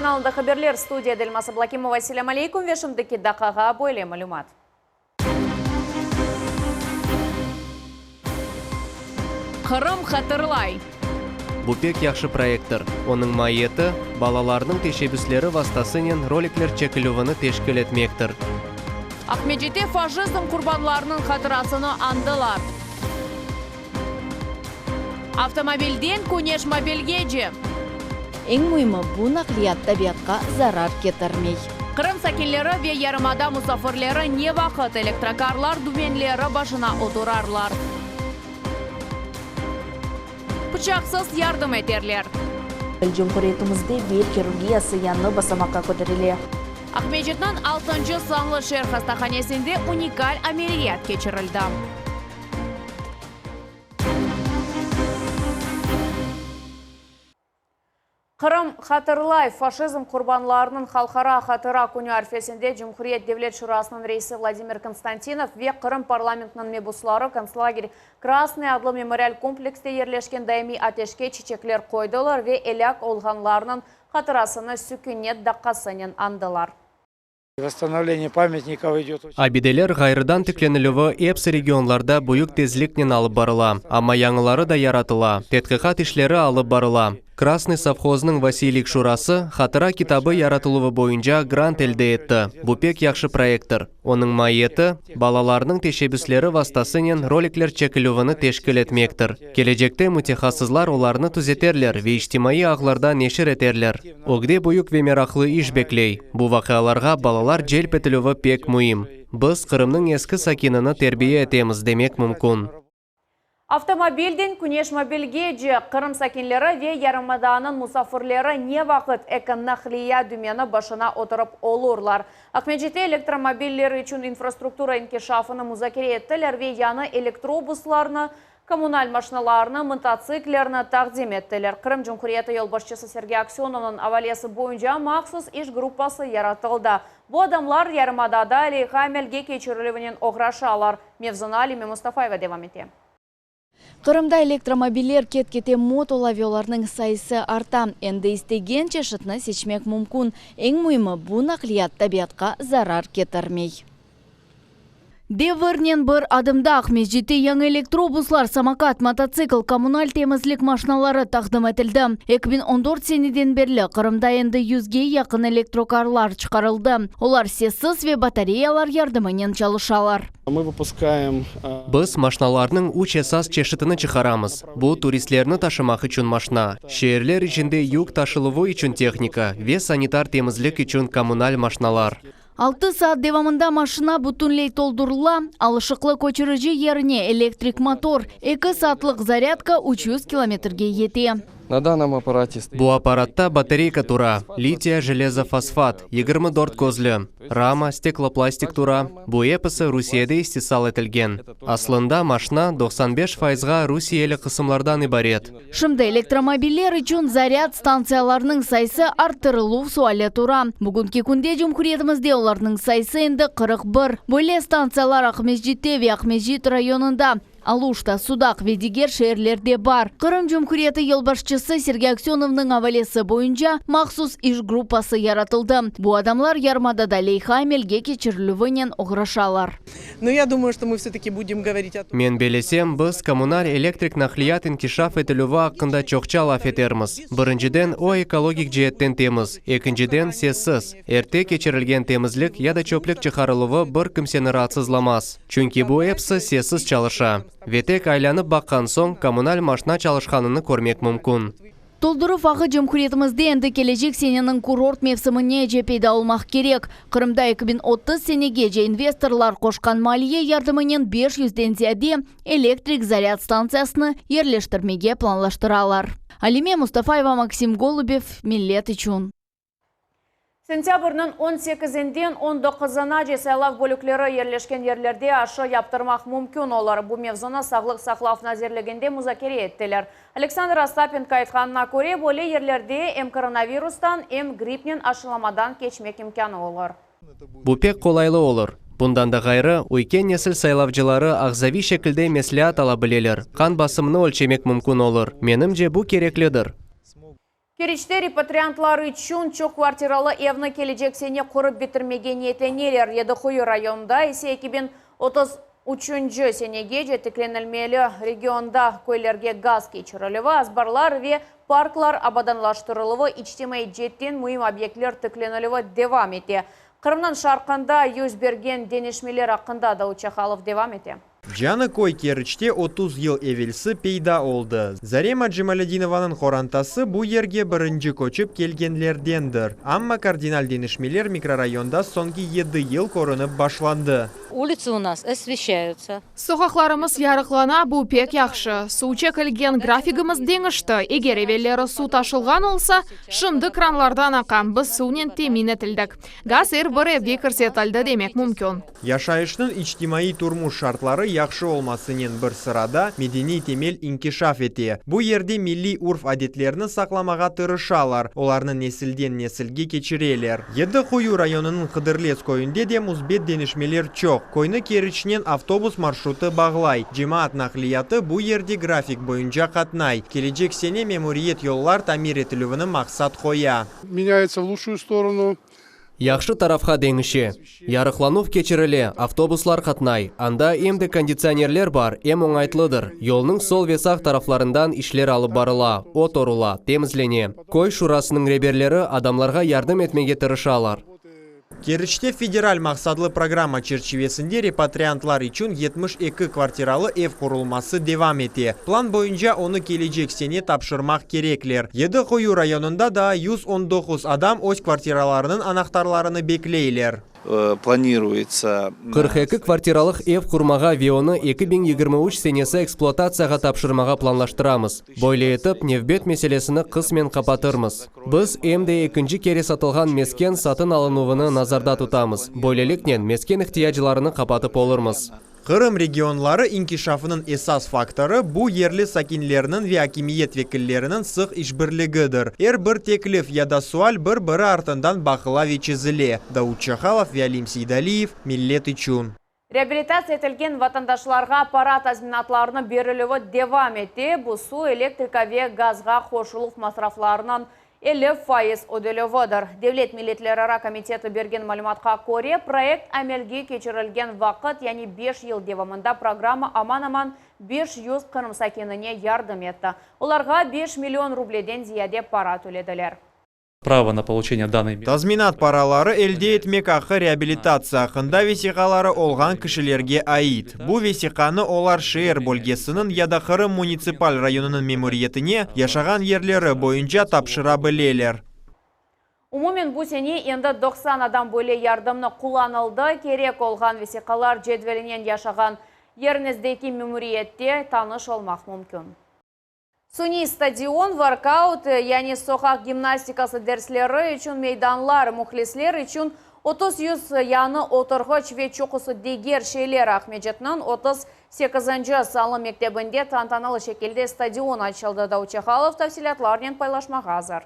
kanalında haberler, studiyada Elmaz Ablakimova. Selâm aleyküm ve şimdiki daqqağa böyle malümat. Qırım hatırlay. Bu pek yahşı proyekttir. Onıñ maiyeti, balalarnıñ teşebbüsleri vastasınen rolikler çekilüvini teşkil etmektir. Aqmescitte faşizm qurbanlarınıñ hatırasını añdılar. Avtomobilden küneş mobilgece. Eñ müimi, bu naqliyat tabiatqa zarar ketirmey. Qırım sakinleri ve yarımada musafirleri ne vaqıt elektrokarlar dümenleri başına oturarlar? Pıçaqsız yardım eterler. Cumhuriyetimizde bel hirurgiyası yañı basamaqqa köterile. Aqmescitniñ altıncı sanlı şeer hastahanesinde unikal ameliyat keçirildi. Qırım hatırlay, faşizm qurbanlarınıñ halqara hatıra künü arfesinde Cumhuriyet Devlet Şurasınıñ reisi Vladimir Konstantinov ve Qırım parlamentiniñ mebusları kontslager Krasnıy adlı memorial komplekste yerleşken daimiy ateşke çiçekler qoydılar ve elâk olğanlarnıñ hatırasını sükünet daqqasınen añdılar. Abideler ğayrıdan tiklenilüvi epsi regionlarda büyük tezliknen alıp barıla, amma yañıları da yaratıla, tedqiqat işleri alıp barıla. Krasnıy sovhoznıñ vasiylik şurası hatıra kitabı yaratıluvı boyunca grant elde etti. Bu pek yahşı proyekttir. Onıñ maiyeti, balalarnıñ teşebbüsleri vastasınen rolikler çekilüvini teşkil etmektir. Kelecekte mütehassıslar olarnı tüzeterler ve içtimaiy ağlarda neşir eterler. Ögde büyük ve meraqlı iş bekley. Bu vaqialarğa balalar celp etilüvi pek müim. Biz Qırımnıñ eski sakinini terbiye etemiz demek mümkün. Avtomobilden küneşmobilgece, Qırım sakinleri ve yarımadanıñ musafirleri ne vaqıt ekonaqliya dümeni başına oturıp olurlar? Aqmescitte elektromobiller içün infrastruktura inkişafını muzakere ettiler ve yañı elektrobuslarnı, kommunal maşinalarnı, mototsikllerni taqdim ettiler. Qırım Cumhuriyeti yolbaşçısı Sergey Aksönovnıñ avalesi boyunca mahsus iş gruppası yaratıldı. Bu adamlar yarımadada leyha amelge keçirilüvinen oğraşalar. Mevzunı Alime Mustafayeva devam ete. Qırımda elektromobiller ket-kete mot ola ve olarnıñ sayısı arta. Endi istegen çeşitni seçmek mümkün. Eñ müimi, bu naqliyat tabiatqa zarar ketirmey. Devirnen bir adımda Aqmescitte yañı elektrobuslar, samokat, mototsikl, kommunal temizlik maşinaları taqdim etildi. 2014 seneden berli Qırımda endi yüzge yaqın elektrokarlar çıqarıldı. Olar sessiz ve batareyalar yardımınen çalışalar. Biz maşnalarnıñ üç esas çeşitini çıqaramız, bu, turistlerni taşımaq içün maşna, şeerler içinde yük taşıluvı içün tehnika ve sanitar temizlik içün kommunal maşnalar. Altı saat devamında maşina bütünley toldurıla, alışıqlı köçürici yerine elektrik motor, eki saatlıq zarâdka 300 kilometrge yete. Bu apparatta batareyka tura, litiya-jelezofosfat, 24 közlü, rama, stekloplastik tura, bu episi Rusiyede istisal etilgen. Aslında, maşna 95 fayızğa rusiyeli qısımlardan ibaret. Şimdi elektromobiller içün zarâd stantsiyalarınıñ sayısı arttırıluv suali tura. Bugünki künde cumhuriyetimizde olarnıñ sayısı endi 41. Böyle stantsiyalar Aqmescitte ve Aqmescit rayonında, Aluşta, Sudaq ve diger şeerlerde bar. Qırım Cumhuriyeti yolbaşçısı Sergey Aksönovnıñ avalesi boyunca mahsus iş gruppası yaratıldı. Bu adamlar yarımadada leyha amelge keçirilüvinen oğraşalar. Men belesem, biz kommunal elektrik naqliyat inkişaf etilüvi aqqında çoqça laf etermiz. Birinciden, o ekologik ceetten temiz, ekinciden, sessiz. Erte keçirilgen temizlik ya da çöplük çıqarıluvı bir kimseni raatsızlamaz, çünki bu episi sessiz çalışa. Ve tek aylanıp baqqan soñ kommunal maşna çalışqanını körmek mümkün. Tolduruv ağı cumhuriyetimizde endi kelecek seneniñ kurort mevsiminece peyda olmaq kerek. Qırımda 2030 senegece investorlar qoşqan maliye yardımınen 500-den ziyade elektrik zarâd stantsiyasını yerleştirmege planlaştıralar. Alime Mustafayeva, Maksim Golubev, Millet içün. Sentâbrniñ on sekizinden on doquzınace saylav bölükleri yerleşken yerlerde aşı yaptırmaq mümkün olur. Bu mevzunı Sağlıq saqlav nazirliginde muzakere ettiler. Aleksandr Ostapenko aytqanına köre, böyle yerlerde em koronavirustan, em grippnen aşılamadan keçmek imkânı olur. Bu pek qolaylı olur. Bundan da ğayrı, üyken nesil saylavcıları ağzaviy şekilde mesleat ala bileler, qan basımını ölçemek mümkün olur. Menimce, bu kereklidir. Keriçte repatriantlar içün çoq kvartiralı evni kelecek sene qurıp bitirmege niyetleneler. Yedi Quyu rayonında ise 2033-nci senegece tiklenilmeli. Regionda köylerge gaz keçirilüvi, azbarlar ve parklar abadanlaştırıluvı, içtimaiy ceetten müim obyektler tiklenilüvi devam ete. Qırımnıñ şarqında yüz bergen deñişmeler aqqında Davut Çakalov devam ete. Yañı köy Keriçte 30 yıl evelsi peyda oldı. Zarema Cemaledinovanıñ qorantası bu yerge birinci köçip kelgenlerdendir. Amma kardinal deñişmeler mikrorayonda soñki 7 yıl körünip başlandı. Улицы у нас освещаются. Soqaqlarımız yarıqlana, bu pek yahşı. Suv çekilgen grafigimiz deñişti. Eger evelleri suv taşılğan olsa, şimdi kranlardan aqa, biz suvnen temin etildik. Gaz er bir evge kirsetildi demek mümkün. Yaşayışnıñ içtimaiy turmuş şartları yahşı olmasınen bir sırada medeniy temel inkişaf ete. Bu yerde milliy urf-adetlerni saqlamağa tırışalar, olarnı nesilden nesilge keçireler. Yedi Quyu rayonınıñ Hıdırlez köyünde de müsbet deñişmeler çoq. Köyni Keriçnen avtobus marşrutı bağlay. Cemaat naqliyatı bu yerde grafik boyunca qatnay. Kelecek sene memuriyet yollar tamir etilüvini maqsat qoya. Меняется в лучшую сторону. Yahşı tarafqa deñişe. Yarıqlanuv keçirile, avtobuslar qatnay. Anda em de konditsionerler bar, em oñaytlıdır. Yolnıñ sol ve sağ taraflarından işler alıp barıla, ot orula, temizlene. Köy şurasınıñ reberleri adamlarğa yardım etmege tırışalar. Keriçte federal maqsatlı programma çerçivesinde repatriantlar içün 72 kvartiralı ev qurulması devam ete. Plan boyunca onı kelecek sene tapşırmaq kerekler. Yedi Quyu rayonında daa 119 adam öz kvartiralarınıñ anahtarlarını bekleyler. Планируется 42 kvartiralıq ev qurmağa ve onı 2023 senesi ekspluatatsiyağa tapşırmağa planlaştıramız. Böyle etip, nevbet meselesini qısmen qapatırmız. Biz em de ekinci kere satılğan mesken satın alınuvını nazarda tutamız. Böyleliknen, mesken ihtiyaclarını qapatıp olurmız. Qırım regionları inkişafınıñ esas faktorı bu yerli sakinlerniñ ve akimiyet vekilleriniñ sıq işbirligidir. Er bir teklif ya da sual bir-biri artından baqıla ve çezile. Davut Çahalov ve Alim Seydaliyev, Millet içün. Reabilitatsiya etilgen vatandaşlarğa para tazminatlarını berilüvi devam ete. Bu suv, elektrika ve gazğa qoşuluv masraflarınıñ 50% ödelüvidir. Devlet milletlerara komiteti bergen malümatqa köre, proyekt amelge keçirilgen vaqıt, yani 5 yıl devamında programma aman-aman 500 Qırım sakinine yardım etti. Olarğa 5 million rubleden ziyade para tölediler. Право на получение данной меры. Tazminat paraları elde etmek aqqı reabilitatsiya aqqında vesiqaları olğan kişilerge ait. Bu vesiqanı olar şeer bölgesiniñ ya da Qırım munitsipal rayonınıñ memuriyetine yaşağan yerleri boyunca tapşıra bileler. Umumen bu sene endi 90 adam böyle yardımnı qullanıldı. Kerek olğan vesiqalar cedvelinen yaşağan yeriñizdeki memuriyette tanış olmaq mümkün. Suniy stadion, workout, yani soqaq gimnastikası dersleri içün meydanlar, mühlisler içün 30-100 yañı oturğıç ve çoqusı diger şeyler Aqmescitniñ 38-nci sanlı mektebinde tantanalı şekilde stadion açıldı. Davut Çahalov tafsilâtlarnen paylaşmağa azır.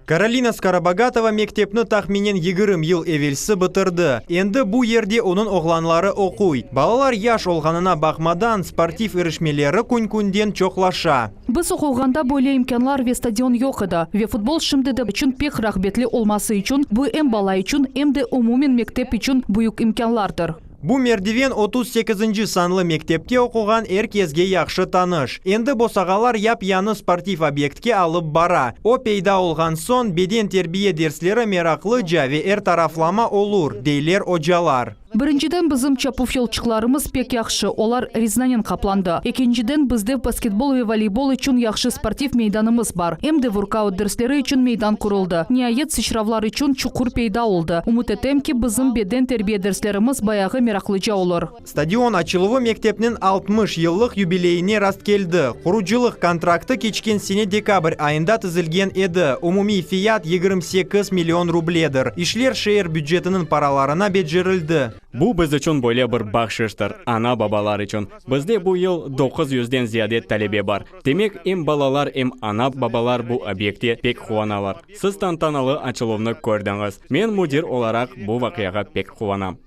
Karolina Skorobogatova mektepni tahminen 20 yıl evelsi bitirdi. Endi bu yerde onıñ oğlanları oquy. Balalar yaş olğanına baqmadan sportiv irişmeleri kün-künden çoqlaşa. Biz oquğanda böyle imkânlar ve stadion yoq edi. Ve futbol şimdi de içün pek rağbetli olması içün, bu em bala içün, em de umumen mektep içün büyük imkânlardır. Bu merdiven 38-nci sanlı mektepte oquğan er kesge yahşı tanış. Endi bosağalar yap-yañı sportiv obyektke alıp bara. O peyda olğan soñ beden terbiye dersleri meraqlıca ve er taraflama olur, deyler ocalar. Birinciden bizim çapuv yolçıqlarımız pek yahşı, olar rezinanen qaplandı. Ekinciden bizde basketbol ve voleybol içün yahşı sportiv meydanımız bar. Em de workout dersleri içün meydan quruldı. Niayet sıçravlar içün çuqur peyda oldı. Ümüt etem ki, bizim beden terbiye derslerimiz bayağı meraqlıca olur. Stadion açıluvı mektepniñ 60 yıllıq yubileyine rast keldi. Qurucılıq kontraktı keçken sene dekabr ayında tizilgen edi. Umumiy fiyat 28 million rubledir. İşler şeer bücetiniñ paralarına becerildi. Bu biz içün böyle bir bahşıştır, ana-babalar içün. Bizde bu yıl 900-den ziyade talebe bar. Demek, em balalar, em ana-babalar bu obyekte pek quvanalar. Siz tantanalı açıluvnı kördiñiz. Men müdir olaraq bu vaqiağa pek quvanam.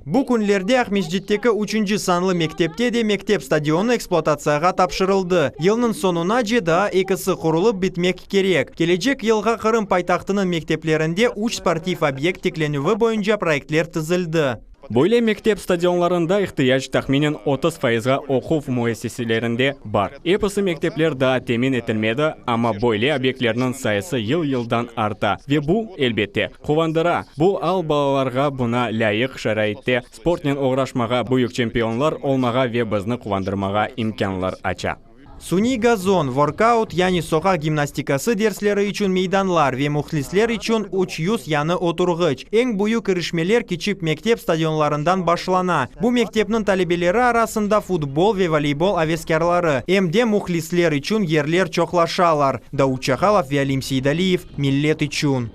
Bu künlerde Aqmescitteki üçünci sanlı mektepte de mektep stadionı ekspluatatsiyağa tapşırıldı. Yılnıñ soñunace daa ekisi qurulıp bitmek kerek. Kelecek yılğa Qırım paytahtınıñ mekteplerinde üç sportiv obyekt tiklenüvi boyunca proyektler tizildi. Böyle mektep stadionlarında ihtiyac tahminen 30 fayızğa oquv müessiselerinde bar. Episi mektepler daa temin etilmedi, amma böyle obyektlerniñ sayısı yıl-yıldan arta. Ve bu, elbette, quvandıra. Bu al balalarğa buña lâyıq şaraitte sportnen oğraşmağa, büyük çempionlar olmağa ve bizni quvandırmağa imkânlar aça. Suniy gazon, vorkaut, yani soqaq gimnastikası dersleri içün meydanlar ve mühlisler içün 300 yañı oturğıç. Eñ büyük irişmeler kiçik mektep stadionlarından başlana. Bu mektepniñ talebeleri arasında futbol ve voleybol aveskârları, em de mühlisler içün yerler çoqlaşalar. Davut Çakalov ve Alim Seydaliyev, Millet içün.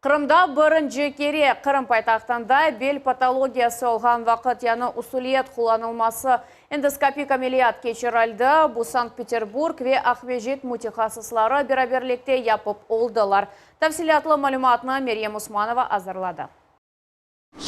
Qırımda birinci kere Qırım paytahtında bel patologiyası olğan vaqıt yañı usuliyet qullanılması Endoskopik ameliyat keçirildi, bu Sankt-Peterburg ve Aqmescit mütehassısları beraberlikte yapıp oldılar. Tafsilâtlı malümatnı Meryem Usmanova azırladı.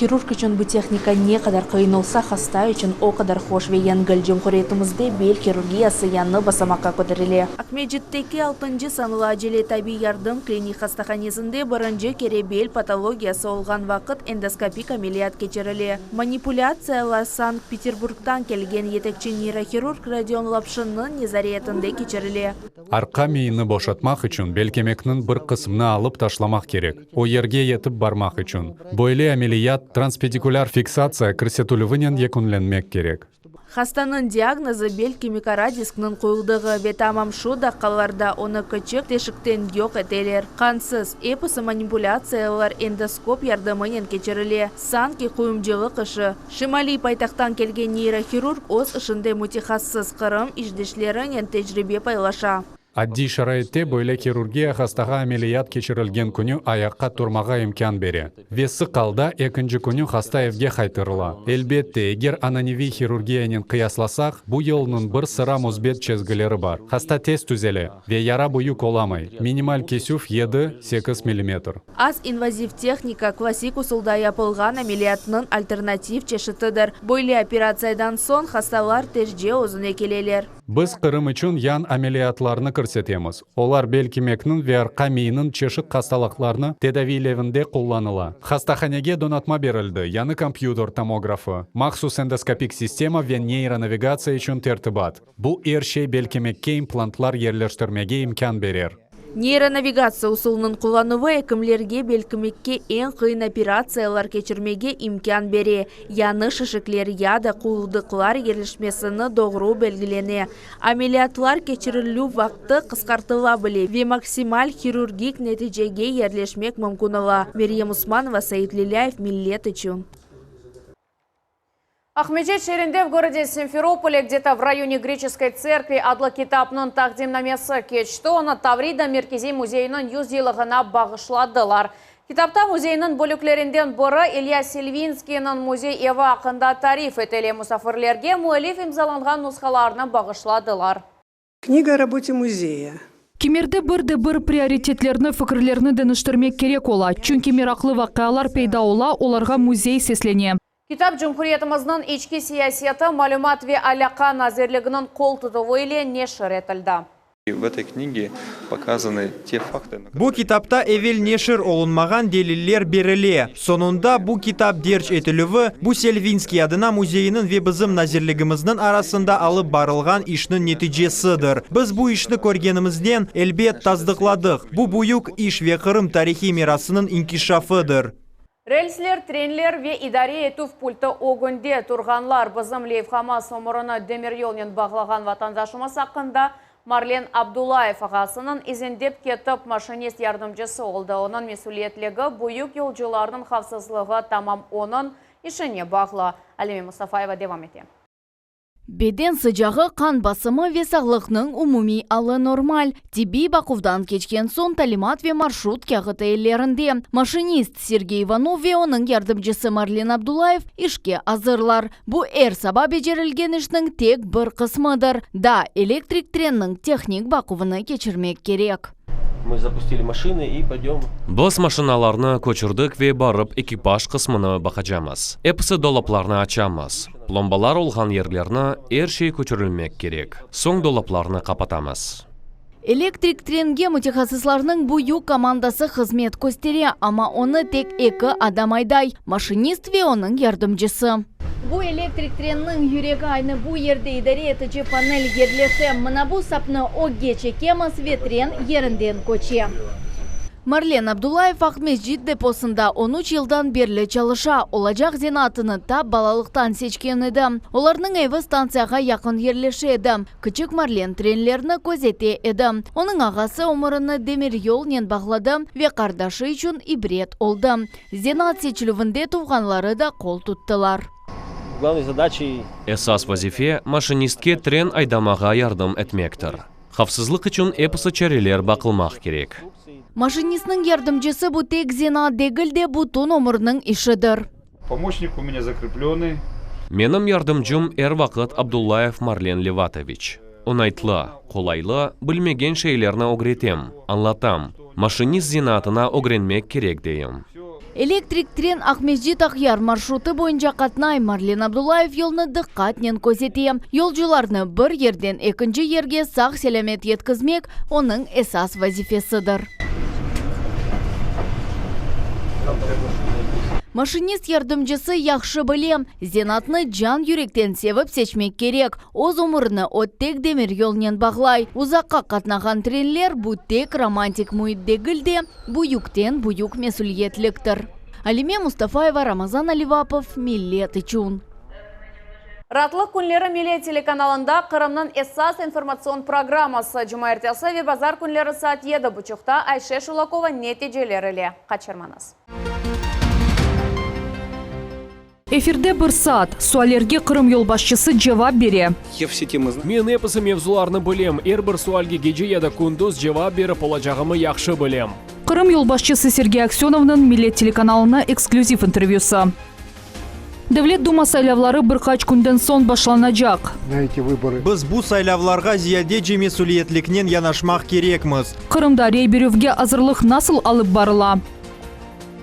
Hirurg içün bu tehnika ne qadar qıyın olsa, hasta içün o qadar hoş ve yengil. Cumhuriyetimizde bel hirurgiyası yañı basamaqqa köterile. Aqmescitteki altıncı sanlı acele tabiy yardım klinik hastahanesinde birinci kere bel patologiyası olğan vaqıt endoskopik ameliyat keçirile. Manipulâtsiyalar Sankt-Peterburgdan kelgen yetekçi neyrohirurg Rodion Lapşinniñ nezaretinde keçirile. Arqa miyini boşatmaq içün belkemekniñ bir qısmını alıp taşlamaq kerek, o yerge yetip barmaq içün. Böyle ameliyat transpedikulyar fiksatsiya kirsetilüvinen yekünlenmek kerek. Hastanıñ diagnozı bel kemikara diskniñ qoyuldığı ve tamam şu daqqalarda onı kiçik teşikten yoq eteler. Qansız, episi manipulâtsiyalar endoskop yardımınen keçirile, sanki quyumcılıq işi. Şimaliy paytahttan kelgen neyrohirurg öz işinde mütehassıs Qırım işdeşlerinen tecribe paylaşa. Addiy şaraitte böyle hirurgiya hastağa ameliyat keçirilgen künü ayaqqa turmağa imkân bere. Ve sıq alda ekinci künü hasta evge qaytarıla. Elbette, eger ananeviy hirurgiyanen qıyaslasaq, bu yolnıñ bir sıra müsbet çezgileri bar, hasta tez tüzele ve yara büyük olamay, minimal kesüv yedi, sekiz millimetr. Az invaziv tehnika, klassik usulda yapılğan ameliyatnıñ alternativ çeşitidir. Böyle operatsiyadan soñ hastalar tezce özüne keleler. Biz Qırım içün yan ameliyatlarnı kirsetemiz, olar bel kemekniñ ve arqa miyniñ çeşit hastalıqlarnı tedaviylevinde qullanıla. Hastahanege donatma berildi, yañı kompyuter tomografı, mahsus endoskopik sistema ve neyronavigatsiya içün tertibat. Bu er şey bel kemekke implantlar yerleştirmege imkân berer. Neyronavigatsiya usulınıñ qullanuvı ekimlerge belkimekke eñ qıyın operatsiyalar keçirmege imkân bere, yañı şişikler ya da quyuldıqlar yerleşmesini doğru belgilene, ameliyatlar keçirilüv vaqtı qısqartıla bile ve maksimal hirurgik neticege yerleşmek mümkün ola. Meryem Usmanova, Said Lilâyev, Millet içün. Aqmescit şeerinde V gorode Simferopole, gde-to v rayone Greçeskoy tserkvi adlı kitapnıñ taqdimnamesi keçti. Onı Tavrida merkeziy müzeyiniñ yüz yıllığına bağışladılar. Kitapta müzeyniñ bölüklerinden biri İlya Selvinskiyniñ müzey evi aqqında tarif etile. Musafirlerge müellif imzalanğan nushalarnı bağışladılar. Kniga o rabote muzeya. Kimerde bir de bir prioritetlerni, fikirlerni deñiştirmek kerek ola, çünki meraqlı vaqialar peyda ola, olarğa müzey seslene. Kitap Cumhuriyetimizniñ içki siyaseti, malümat ve alâqa nazirliginiñ qol tutuvı ile neşir etildi. Bu kitapta evel neşir olunmağan deliller berile. Soñunda bu kitap derc etilüvi, bu Selvinskiy adına müzeyiniñ ve bizim nazirligimizniñ arasında alıp barılğan işniñ neticesidir. Biz bu işni körgenimizden, elbet, tasdıqladıq. Bu büyük iş ve Qırım tarihiy mirasınıñ inkişafıdır. Relsler, trenler ve idare etüv pultı ögünde turğanlar bizim leyhamız ömürini demiryolnen bağlağan vatandaşımız aqqında Marlen Abdullayev ağasınıñ izindep ketip maşinist yardımcısı oldı. Onıñ mesüliyetligi, büyük yolcularnıñ havfsızlığı tamam onıñ işine bağlı. Alime Mustafayeva devam ete. Beden sıcağı, qan basımı ve sağlıqnıñ umumiy alı normal. Tibbiy baquvdan keçken soñ talimat ve marşrut kâğıtı ellerinde. Maşinist Sergey İvanov ve onıñ yardımcısı Marlen Abdullayev işke azırlar. Bu er saba becerilgen işniñ tek bir qısmıdır. Daa elektrik trenniñ tehnik baquvını keçirmek kerek. Мы запустили maşinı i poydem. Biz maşinalarnı köçürdik ve barıp ekipaj qısmını baqacamız. Episi dolaplarnı açamız. Plombalar olğan yerlerni, er şey köçürilmek kerek. Soñ dolaplarnı qapatamız. Elektrik trenge mütehassıslarnıñ büyük komandası hızmet köstere, amma onı tek eki adam ayday, maşinist ve onıñ yardımcısı. Bu elektrik trenniñ yüregi, aynı bu yerde idare etici panel yerleşe. Mına bu sapnı ögge çekemiz ve tren yerinden köçe. Marlen Abdullayev Aqmescit deposında on üç yıldan berli çalışa. Olacaq zenaatını tap balalıqtan seçken edi. Olarnıñ evi stantsiyağa yaqın yerleşe edi. Kiçik Marlen trenlerni közete edi. Onıñ ağası ömürini demiryolnen bağladı ve qardaşı içün ibret oldı. Zenaat seçilüvinde tuvğanları da qol tuttılar. Esas vazife, maşinistke tren aydamağa yardım etmektir. Havfsızlıq içün episi çareler baqılmaq kerek. Maşinistniñ yardımcısı bu tek zenaat degil de, bütün ömürniñ işidir. Pomoşnik u menya zakreplennıy. Menim yardımcım er vaqıt Abdullayev Marlen Levatoviç. Oñaytlı, qolaylı, bilmegen şeylerni ögretem, añlatam. Maşinist zenaatına ögrenmek kerek deyim. Elektrik tren Aqmescit-Aqyar marşrutı boyunca qatnay. Marlen Abdullayev yolnı diqqatnen közete. Yolcularnı bir yerden ekinci yerge sağ-selâmet yetkizmek, onıñ esas vazifesidir. Maşinist yardımcısı yahşı bile, zenaatnı can-yürekten sevip seçmek kerek. Öz ömürini o tek demiryolnen bağlay. Uzaqqa qatnağan trenler, bu tek romantik müit degil de, büyükten-büyük mesüliyetliktir. Alime Mustafayeva, Ramazan Alivapov, Millet içün. Raatlıq künleri Millet telekanalında Qırımnıñ esas informatsion programması cumaertesi ve bazar künleri saat yedi buçuqta Ayşe Şulakova neticeler ile. Qaçırmañız. Efirde bir saat, suallerge Qırım yolbaşçısı cevap bere. Men episi mevzularnı bilem, er bir sualge gece ya da kündüz cevap berip olacağımı yahşı bilem. Qırım yolbaşçısı Sergey Aksönovnıñ Millet telekanalına eksklüziv intervyüsı. Devlet Duma saylavları bir qaç künden soñ başlanacaq. Biz bu saylavlarğa ziyadece mesüliyetliknen yanaşmaq kerekmiz. Qırımda rey berüvge azırlıq nasıl alıp barıla?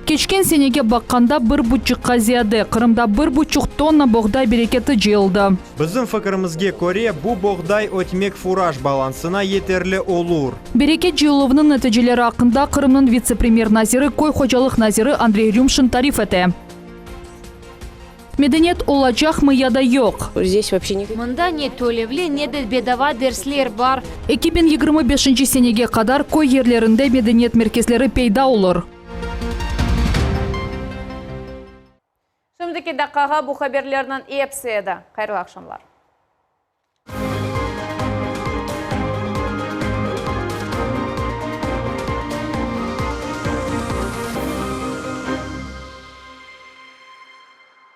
Keçken senege baqqanda bir buçuqqa ziyade, Qırımda bir buçuq tonna boğday bereketi cıyıldı. Bizim fikirimizge köre, bu boğday ötmek-furaj balansına yeterli olur. Bereket cıyıluvınıñ neticeleri aqqında Qırımnıñ vitse-premyer naziri, köy hocalıq naziri Andrey Rümşin tarif ete. Medeniyet olacaqmı ya da yoq? Mında ne tölevli, ne de bedava dersler bar. 2025 senege qadar köy yerlerinde medeniyet merkezleri peyda olur. Şimdiki daqqağa bu haberlerniñ episi edi. Hayırlı aqşamlar.